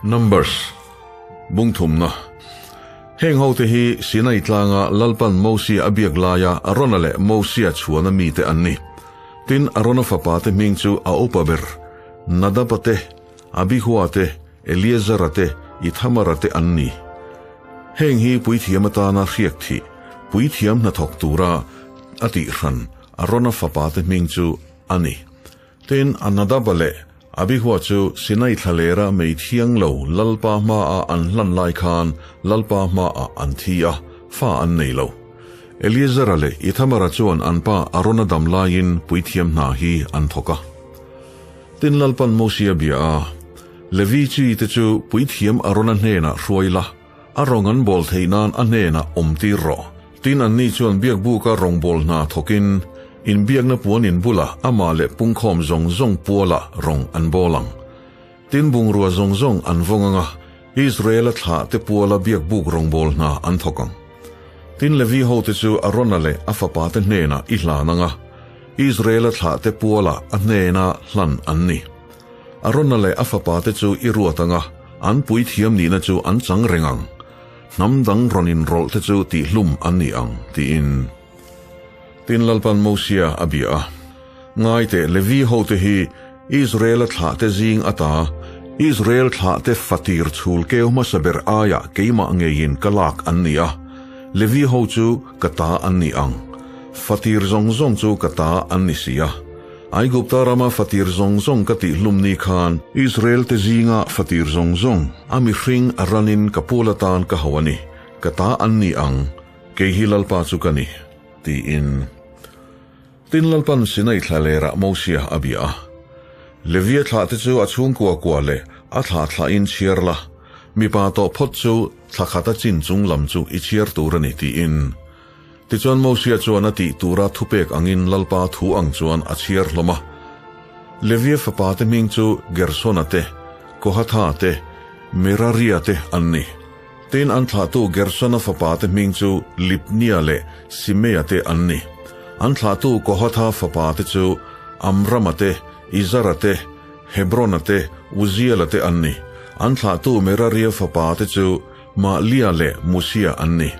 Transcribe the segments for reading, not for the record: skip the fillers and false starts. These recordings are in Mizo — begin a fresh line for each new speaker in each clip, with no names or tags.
Numbers, Bung thumna. Heng hote hi Sinai tlanga Lalpan Mosia a biak laia Arona leh Mosia chhuana mite an ni. Tin, Arona fapate hming chu a upa ber, Nadaba te, Abihua te, Eleazara te, Ithamara te an ni. Heng hi puithiam atana hriak thih, puithiam hnathawk tura a tihhran Arona fapate hming chu a ni. Tin, Anadaba leh Abihua chu Sinai thlalera mei thiang lo Lalpa hmaah an hlan lai khan Lalpa hmaah an thi a, fa an nei lo. Eleazara leh Ithamara chuan an pa Arona dam laiin puithiam hna hi an thawk a. Tin, Lalpan Mosia bia a, Levi chi te chu puithiam Arona hnenah hruai la, a rawng an bawl theih nan a hnenah awm tir rawh. Tin, anni chuan biakbuka rawngbâwl hna thawkin, inbiakna puan in bulah amah leh pungkhawm zawng zawng pualah rawng an bâwl ang. Tin, bungrua zawng zawng an vawng ang a, Israela thlahte puala biakbuk rawngbâwl hna an thawk ang. Tin, Levi hote chu Arona leh a fapate hnenah i hlan ang a, Israela thlahte pualah a hnena hlan an ni. Arona leh a fapate chu i ruat ang a, an puithiam nihna chu an chang reng ang. Hnam dang rawn inrawlh te chu tihhlum an ni ang, tiin. Tin Lalpan Mosia a bia a, Ngai teh, Levi hote hi Israela thlahte zing ata Israel thlahte fatir chhul keu hmasa ber aiah keimah ngeiin ka lak an ni a, Levi ho chu ka ta an ni ang. Fatir zawng zawng chu ka ta an ni si a. Aigupta rama fatir zawng zawng ka tihhlum ni khan Israel-te zinga fatir zawng zawng a mihring a ranin ka pul atan ka hau a ni, ka ta an ni ang, kei hi Lalpa chu ka ni, tiin. Tin, Lalpan Sinai thlalerah Mosia a bia a. Levia thlahte chu a chhungkua kua leh a thlah thlahin chhiar la, mipa tawh phawt chu thla khata chin chung lam chu i chhiar tur a ni, tiin. Tichuan Mosia chuan a tih tura thupek angin Lalpa thu ang chuan a chhiar hlawm a. Levia fapate hming chu Gersona te, Kohatha te, Meraria te an ni. Tin, an thlahtu Gersona fapate hming chu Libnia leh Simea te an ni. An thlahtu Kohatha fapate chu Amrama te, Izara te, Hebrona te, Uziela te an ni. An thlahtu Meraria fapate chu Mahlia leh Musia an ni.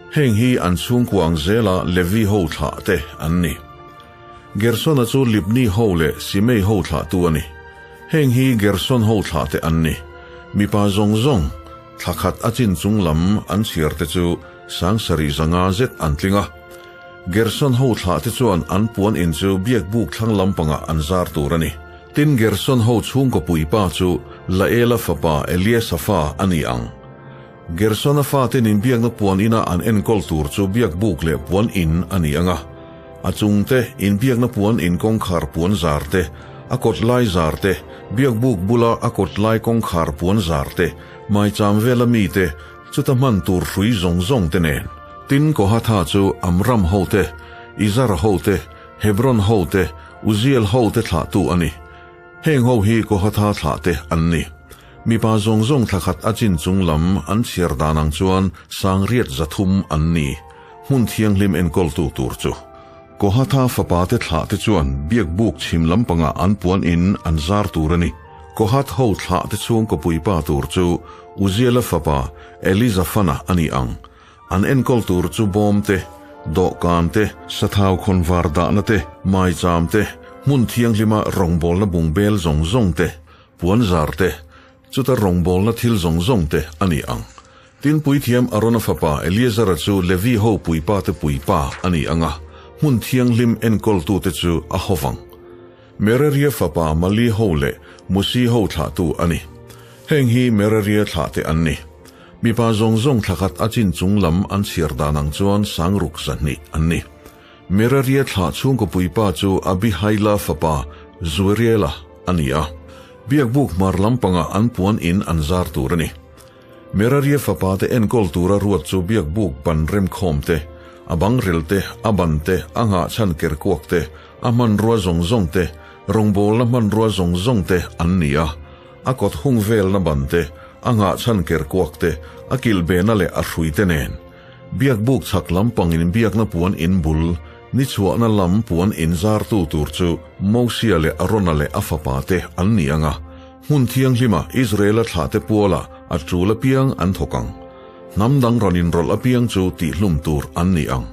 Heng hi an chhungkua ang zela Levi ho thlah te an ni. Gersona chu Libni ho leh Simei ho thlahtu a ni. Heng hi Gerson ho thlah te an ni. Mipa zawng zawng, thla khat a chin chung lam an chhiar te chu sangsarih zanga zet an tling a. Gerson ho thlah te chuan an puan in chu biakbuk thlang lampangah an zar tur a ni. Tin, Gerson ho chhungkaw puipa chu Laela fapa Eliasafa a ni ang. Gersona faten inbiakna puan ina an enkawl tur chu biakbuk leh puan in a ni ang a. A chungte, inbiakna puan in kawngkhar puan zar te, a kawt lai zar te, biakbuk bula a kawt lai kawngkhar puan zar te, maicham vela mite, chuta hman tur hrui zawng zawng te nen. Tin, Kohatha chu Amram hote, Izara hote, Hebron hote, Uziel hote thlahtu a ni. Heng ho hi Kohatha thlahte an ni. Mipa zawng zawng thla khat a chin chung lam an chhiar dan ang chuan sangriat zathum an ni. Hmun thianghlim enkawltu tur chu. Kohatha fapate thlahte chuan biakbuk chhim lampangah an puan in an zar tur a ni. Kohath ho thlahte chhungkaw puipa tur chu Uziela fapa Elizafana a ni ang. An enkawl tur chu bawm te, dawhkan te, sathau khawnvar dahna te, maicham te, hmun thianghlima rawngbawlna bungbel zawng zawng te, puanzar te, chuta rawngbawlna thil zawng zawng te a ni ang. Tin, puithiam Arona fapa Eleazara chu Levi ho puipate puipa a ni ang a, hmun thianghlim enkawltute chu a ho vang. Meraria fapa Mali ho leh Musi ho thlahtu a ni. Heng hi Meraria thlahte an ni. Mipa zawng zawng thlakhat a chin chung lam an chhiar dan ang chuan sangruk zahnih an ni. Meraria thlah chhungkaw puipa chu Abihaila fapa Zueriela a ni a. Biakbuk hmar lampangah an puan in an zar tur a ni. Meraria fapa te enkawl tura ruat chu biakbuk ban remkhawm te, a bangrel te, a ban te, a nghahchhan kerkuak te, a hmanrua zawng zawng te, rawngbawlna hmanrua zawng zawng te an ni a. A kawt hung velna ban te, a nghahchhan kerkuak te, a kilhbehna leh a hrui te nen. Biakbuk chhak lampang inbiakna puan in bul, ni chhuahna lam puan in zartu tur chu Mosia leh Arona leh a fapa te an ni ang a. Hmun thianghlima Israela thlahte puala a tul apiang an thawk ang. Hnam dang rawn inrawlh apiang chu tihhlum tur an ni ang.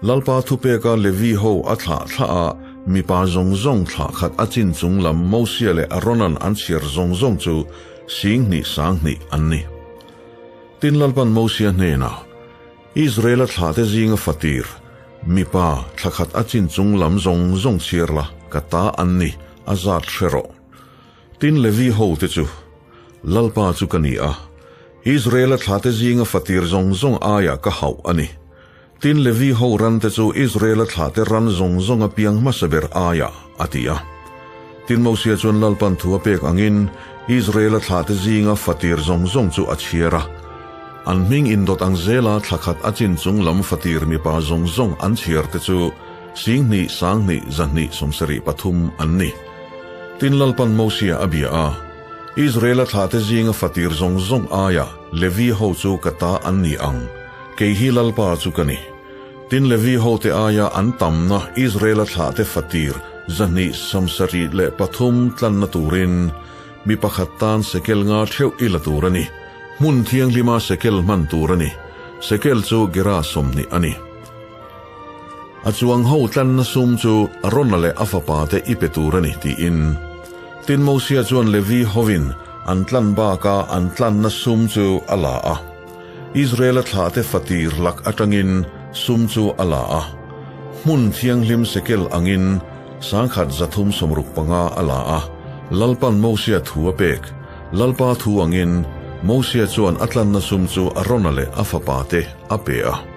Lalpa thupeka Levi ho a thlah thlah a, mipa zawng zawng thlah khat a chin chung lam Mosia leh Aaronan an chhiar zawng zawng chu 20 20 an ni. Tin Lalpan Mosia hnenah, Israela thlahte zinga fatir, mipa thla khat a chin chung lam zawng zawng chhiar la, ka ta an ni, a zat hre rawh. Tin Levi ho te chu, Lalpa chu ka ni a, Israela thlahte zinga fatir zawng zawng aiah ka hauh a ni. Tin Levi ho ran te chu Israela thlahte ran zawng zawng a piang hmasa ber aiah, a ti a. Tin Mosia chuan Lalpan thu a pek angin Israela thlahte zinga fatir zawng zawng chu a chhiar a. An hming indawt ang zela thla khat a chin chung lam fatir mipa zawng zawng an chhiar te chu 20 20 200 73 an ni. Tin Lalpan Mosia a bia a, Israela thlahte zinga fatir zawng zawng aiah Levi ho chu ka ta an ni ang, kei hi Lalpa chu ka ni. Tin Levi hote aia an tamna Israela thlahte fatir 273 tlanna turin mi pakhat tan sekel nga theuh i la tur a ni. Hmun thianghlima sekel hman tur a ni. Sekel chu gera 20 a ni. A chuang ho tlanna sum chu Arona leh a fapa te i pe tur a ni tiin. Tin Mosia chuan Levi hovin an tlan baka an tlanna sum chu a la a. Israela thlahte fatir lak atangin sum chu a la a. Hmun thianghlim sekel angin 1365 a la a. Lalpan Mosia thu a pek. Lalpa thu angin Mosia chuan a tlanna sum chu Arona leh a fapa te a pe a.